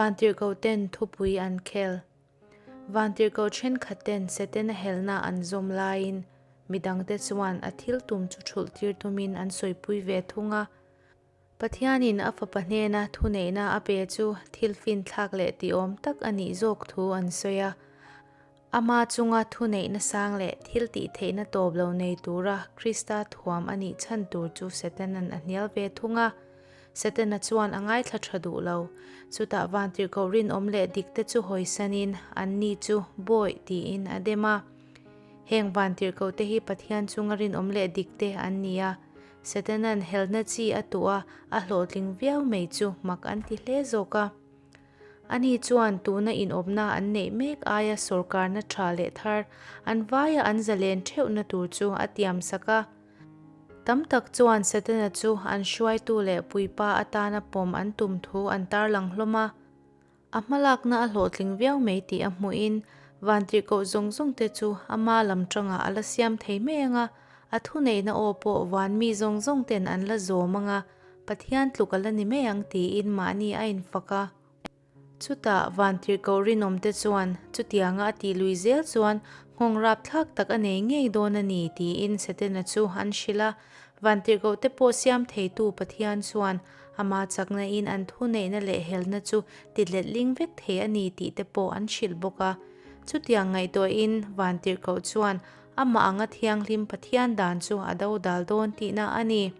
Vantirhkohten thupui an khel. Vantirhkoh thenkhatten Setana helna an zawm laiin midangte chuan a thil tum chu thulh tir tumin an sawipui ve thung a. Pathianin a fapa hnena thuneihna a pe chu thil finthlak leh tiawm tak a nih zawk thu an sawi a. Ama chunga thuneihna sang leh thil tih theihna tawp lo nei tura Krista thuam a nih chhan tur chu Setanan a hnial ve thung a. Setana chuan a ngaithla tha duh lo. Chutah vantirhkoh rinawm leh dikte chu hawisanin anni chu Bawi tiin a dem a. Heng vantirhkohte hi Pathian chunga rinawm leh dikte an ni a. Setanan helna chi a tuh a, a hlawhtling viau mai chu mak an ti hle zawk a. Ani chuan tuna inawpna an neih mek aia sawrkarna tha leh thar an vaia an zalen theuhna tur chu a tiam sak a. Tam tak chuan Setana chu an hruaitu leh puipa atana pawm an tum thu an tarlang hlawm a. A hmalakna a hlawhtling viau mai tih a hmuhin vantirhkoh zawng zawng te chu ama lam tangah a la siam thei mai ang a, a thuneihna aw pawh van mi zawng zawng ten an la zawm ang a, Pathian tluk a la ni mai ang tiin mahni a infak a. Chutah vantirhkoh rinawmte chuan chutianga a tih lui zel chuan nghawng rapthlak tak a nei ngei dawn a ni tiin Setana chu an hrilh a. Vantirhkohte pawh siam theitu Pathian chuan ama chaknain an thuneihna leh helna chu ti letling vek thei a ni tih te pawh an hrilh bawk a. Chutiang ngaihtuahin vantirhkoh chuan amah anga thianghlim Pathian dan chu a dodal dawn tihna a ni.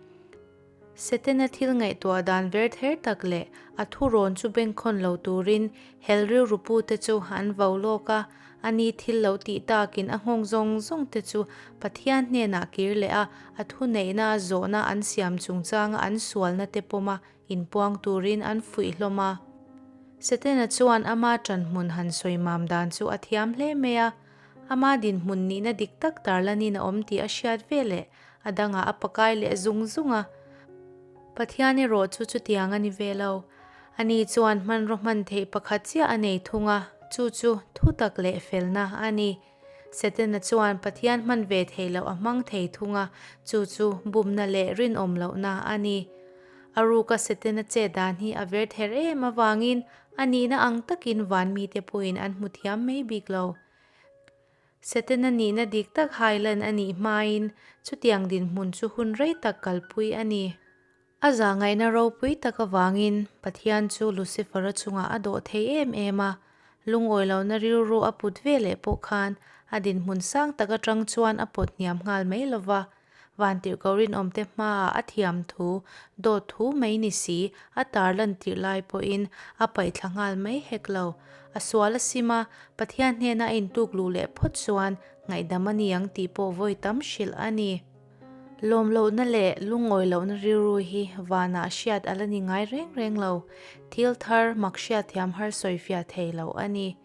Setana thil ngaihtuah dan ver ther tak leh a thurawn chu bengkhawn lo turin hel rilru pute chu an vo lawk a, ani thil lo tih takin a nghawng zawng zawng te chu Pathian hnenah kir leh a, a thuneihna a zawhna an siam chungchanga an sualna te pawma inpuang turin an fuih hlawm a. Setana chuan ama ṭanhmun han sawi mam dan chu a thiam hle mai a, ama dinhmun nihna dik tak tarlanin a awm tih a hriat veleh A dangah a pakai leh zung zung a. Pathian erawh chu chutiang a ni ve lo. Ani chuan hmanraw hman theih pakhat chiah a nei thung a, chu chu thutak leh felna a ni. Setana chuan Pathian hman ve theih loh a hmang thei thung a, chu chu bumna leh rinawm lohna a ni. A ruka Setana chet dan hi a ver ther em avangin a nihna ang takin van mite pawhin an hmu thiam mai bik lo. Setana nihna dik tak hailan a nih hmain chutiang dinhmun chu hun rei tak kalpui a ni. A zahngaihna ropui tak avangin Pathian chu Lucifer-a chungah a dawh thei em em a, lungawi lohna rilru a put ve leh pawh khan a dinhmun sang tak atang chuan a pawt hniam nghal mai lova, Vantirhkoh rinawmte hmaah a thiam thu, dawt thu mai ni si, a tar lan tirh lai pawhin a paihthla nghal mai hek lo. A sual a sim a, Pathian hnena a intuk luh leh phawt chuan ngaihdam a ni ang tih pawh vawi tam hrilh a ni. Lawm lohna leh lungawi lohna rilru hi vanah hriat a la ni ngai reng reng lo, thil thar mak hriatthiam har sawifiah thei lo a ni.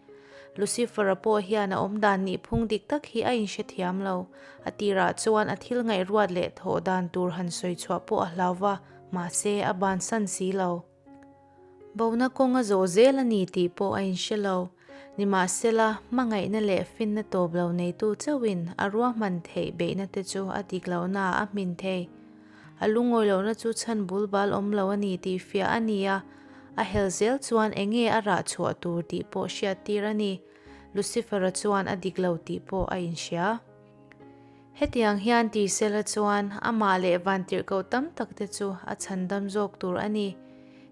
Lucifer-a pawh hian a awmdan nihphung dik tak hi a inhrethiam lo. A tirah chuan a thil ngaihruat leh thawh dan tur han sawi chhuah pawh a hlau va, mahse a bansan si lo. Bona kawng a zawh zel a ni tih pawh a inhre lo. Nimahsela, hmangaihna leh finna tawp lo neitu chauhin a ruahman theih beihna te chu a dik lohnaah a hmin thei. A lungawi lohna chu chhan bul bal awm lo a ni tih fiah a ni a, a hel zel chuan eng nge a rah chhuah tur tih pawh hriat tir a ni. Lucifer-a chuan a dik lo tih pawh a inhria. Hetiang hian Tisela chuan amah leh vantirhkoh tam tak te chu a chhandam zawk tur a ni.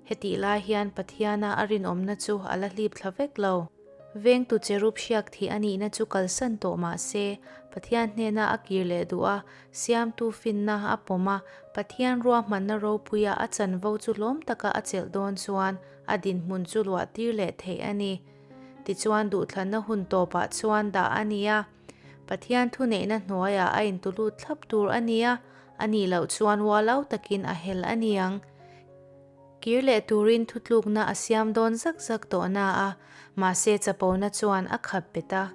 Hetih lai hian Pathiana a rinawmna chu a la hlip thla vek lo. Vengtu cherub hriak thih a nihna chu kalsan tawh mah se, Pathian hnena a kir leh duh a, Siamtu finna a pawm a, Pathian ruahmanna ropuia a chanvo chu hlawm taka a chelh dawn chuan a dinhmun chu luah tir leh theih a ni. Tichuan duhthlanna hun tawpah chuan dah a ni a, Pathian thuneihna hnuaiah a intulut thlap tur a ni a, a nih loh chuan ualau takin a hel a ni ang. Kir leh turin thutlukna a siam dawn zak zak tawh na a, mahse chapona chuan a khap bet a.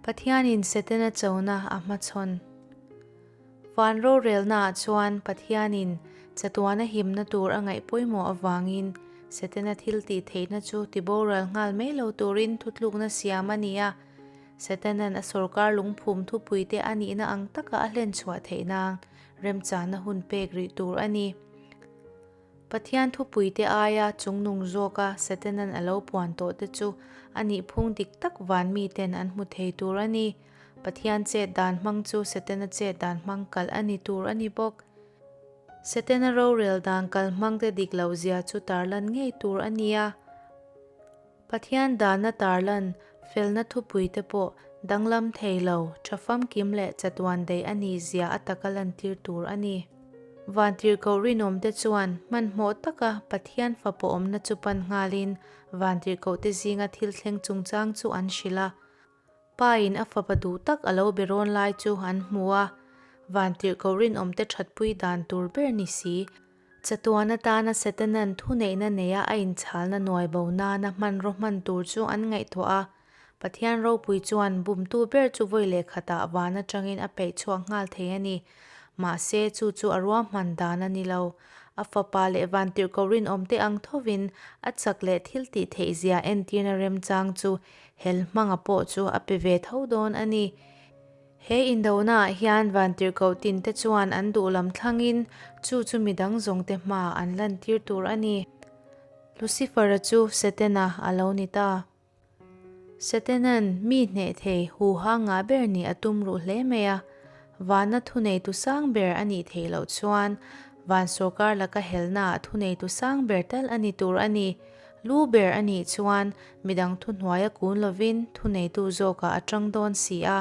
Pathianin Setana chona a hmachhawn. Van rorelnaah chuan Pathianin chatuana himna tur a ngaih pawimawh avangin Setana thil tih theihna chu tiboral nghal mai lo turin thutlukna siam a ni a. Setanan a sawrkar lungphum thupuite a nihna ang taka a hlen chhuah theih nang remchana hun pek rih tur a ni. Pathian thupuite aia chungnung zawka Setanan a lo puan tawhte chu a nihphung dik tak van miten an hmu thei tur a ni. Pathian chet dan hmang chu Setana chet dan hmang kalh a ni tur a ni bawk. Setana rorel dan kal hmangte dik lohzia chu tarlan ngei tur a ni a. Pathian dana tarlan felna thupuite pawh danglam thei lo, tha famkim leh chatuan daih a nih zia a taka lantir tur a ni. Vantirhkoh rinawmte chuan hmanhmawh taka Pathian fapa awmna chu pan nghalin vantirhkohte zinga thil thleng chungchang chu an hrilh a. Pa-in a fapa duh tak a lo be rawn lai chu an hmu a, vantirhkoh rinawmte thatpui dan tur ber ni si. Chatuan atana Setanan thuneihna neia a inchhalna nuai bo nana hmanraw hman tur chu an ngaihtuah a, Pathian ropui chuan bumtu ber chu vawi leh khatah van atangin a peih chhuak nghal thei a ni. Mahse, chu chu a ruahman dan a ni lo. A fapa leh vantirhkoh rinawmte ang thovin a chak leh thil tih theihzia entirna remchang chu hel hmanga pawh chu a pe ve tho dawn a ni. He indonaah hian vantirhkoh tinte chuan an duh lam thlangin chu chu midang zawngte hmaah an lantir tur a ni. Lucifer-a chu Setana a lo ni ta. Setanan mi hneh thei huha ngah ber nih a tum ruh hle mai a. Vana thuneitu sang ber a nih theih loh chuan van sawrkar laka helnaah thuneitu sang ber tal a ni tur a ni. Lu ber a nih chuan midang thuhnuaia kun lovin thuneitu zawkah a tang dawn si a.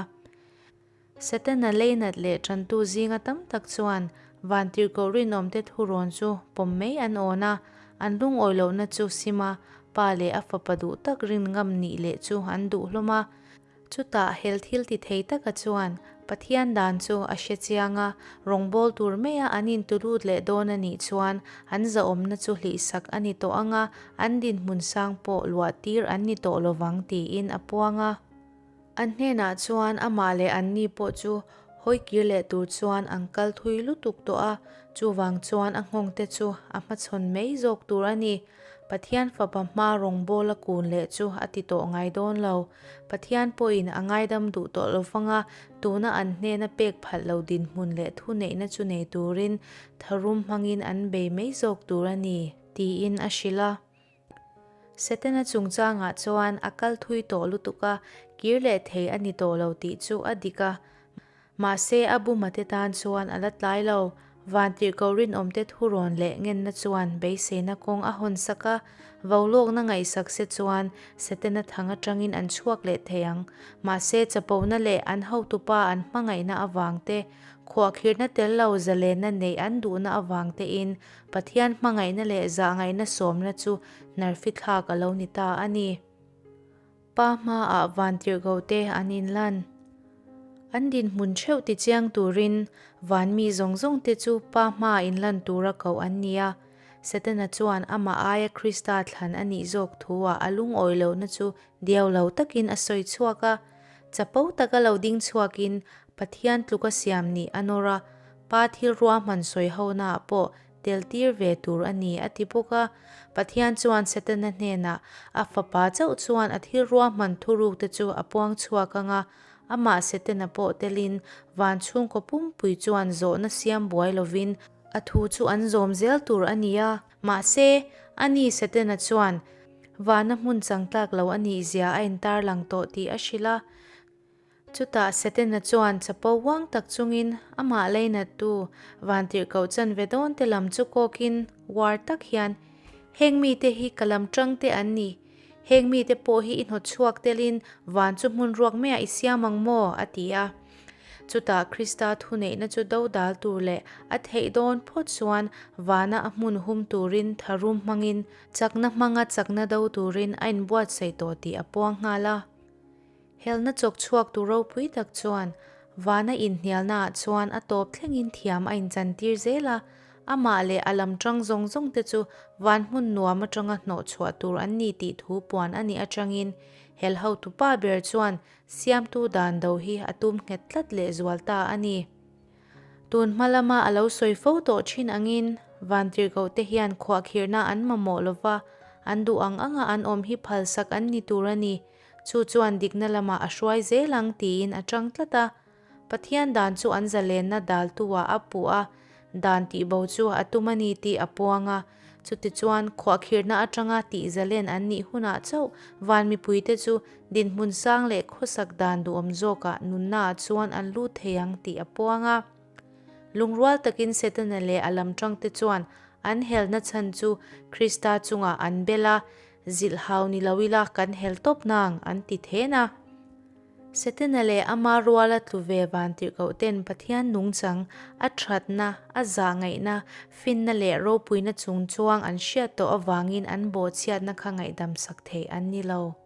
Setana leinat leh tantu zinga tam tak chuan vantirhkoh rinawmte thurawn chu pawm mai an awn a, an lungawi lohna chu sim a, pa leh a fapa duh tak rin ngam nih leh chu an duh hlawm a. Chutah hel thil ti thei taka chuan Pathian dan chu a hre chiang a, rawngbâwl tur maia an intulut leh dawn a nih chuan an zahawmna chu hlihsak a ni tawh ang a, an dinhmun sang pawh luah tir an ni tawh lovang tiin a puang a. An hnenah chuan amah leh anni pawh chu hawi kir leh tur chuan an kal thui lutuk tawh a, chuvang chuan a nghawngte chu a hmachhawn mai zawk tur a ni. Pathian fapa hma rawngbâwl a kun leh chu a ti tawh ngai dawn lo. Pathian pawhin a ngaidam duh tawh lo vang a, tuna an hnena pek phalh lo dinhmun leh thuneihna chu nei turin tharum hmangin an bei mai zawk tur a ni, tiin a hrilh a. Setana chungchangah chuan a kal thui tawh lutuk a, kir leh thei a ni tawh lo tih chu a dik a. Mahse, a bumate tan chuan a la tlai lo. Vantirhkoh rinawmte thurawn leh ngenna chuan beiseina kawng a hawn sak a, vaulawkna ngaihsak se chuan Setana thang atangin an chhuak leh thei ang. Mahse, chapona leh an hotupa an hmangaihna avang te, khuahkhirhna tel lo zalenna neih an duhna avang tein Pathian hmangaihna leh zahngaihna sawmna chu hnarfithlak a lo ni ta a ni. Pa hmaah vantirhkohte an inlan. An dinhmun theuh tichiang turin van mi zawng zawngte chu Pa hmaa inlan tura koh an ni a. Setana chuan amah aia Krista thlan a nih zawk thuah a lungawi lohna chu diau lo takin a sawi chhuak a. Chapo taka lo ding chhuakin Pathian tluka siam nih a nawr a, Pa thil ruahman sawi honaah pawh tel tir ve tur a ni a ti bawk a. Pathian chuan Setana hnenah a fapa chauh chuan a thil ruahman thurukte chu a puang chhuak ang a, amah Setana pawh telin van chhungkaw pumpui chuan zawhna siam buai lovin a thu chu an zawm zel tur a ni a. Mahse, ani Setana chuan vana hmun changtlak lo a nih zia a intarlang tawh tih a hrilh a. Chutah Setana chuan chapo uang tak chungin amah leinattu vantirhkoh chanve dawn te lam chu kawkin uar tak hian, Heng mite hi ka lam tang te an ni. Heng mite pawh hi i hnawt chhuak telin van chu hmun ruak maiah i siam ang maw? a ti a. Chutah Krista thuneihna chu dodal tur leh a theih dawn phawt chuan vana a hmun hum turin tharum hmangin chakna hmanga chakna do turin a inbuatsaih tawh tih a puang nghal a. Helna chawk chhuak tu ropui tak chuan vana inhnialnaah chuan a tawp thlengin thiam a inchantir zel a, amah leh a lam tang zawng zawng te chu van hmun nuam atanga hnawh chhuah tur an ni tih thu puan a nih atangin hel hotupa ber chuan siamtu dan do hi a tum nghet tlat leh zual ta a ni. Tun hma lama a lo sawi fo tawh thin angin vantirhkoh te hian khuahkhirhna an mamawh lova, an duh ang anga an awm hi phalsak an ni tur a ni. Chu chuan dikna lamah a hruai zel ang tiin a chang tlat a. Pathian dan chu an zalenna daltu-ah a puh a, dan tihbo chu a tum a ni tih a puang a. Chutichuan, khuahkhirhna atanga tihzalen an nih hunah chauh van mipuite chu dinhmun sang leh khawsak dan duhawm zawkah nunnaah chuan an lut thei ang tih a puang a. Lungrual takin Setana leh a lamṭangte chuan an helna chhan chu Krista chungah an bel a, Zilhhau ni lo ila kan hel tawp nang an ti then a. Setana leh ama ruala tlu ve vantirhkohten Pathian nungchang, a thatna, a zahngaihna, finna leh ropuina chung chuang an hriat tawh avangin an bawhchhiatna kha ngaihdam sak theih an ni lo.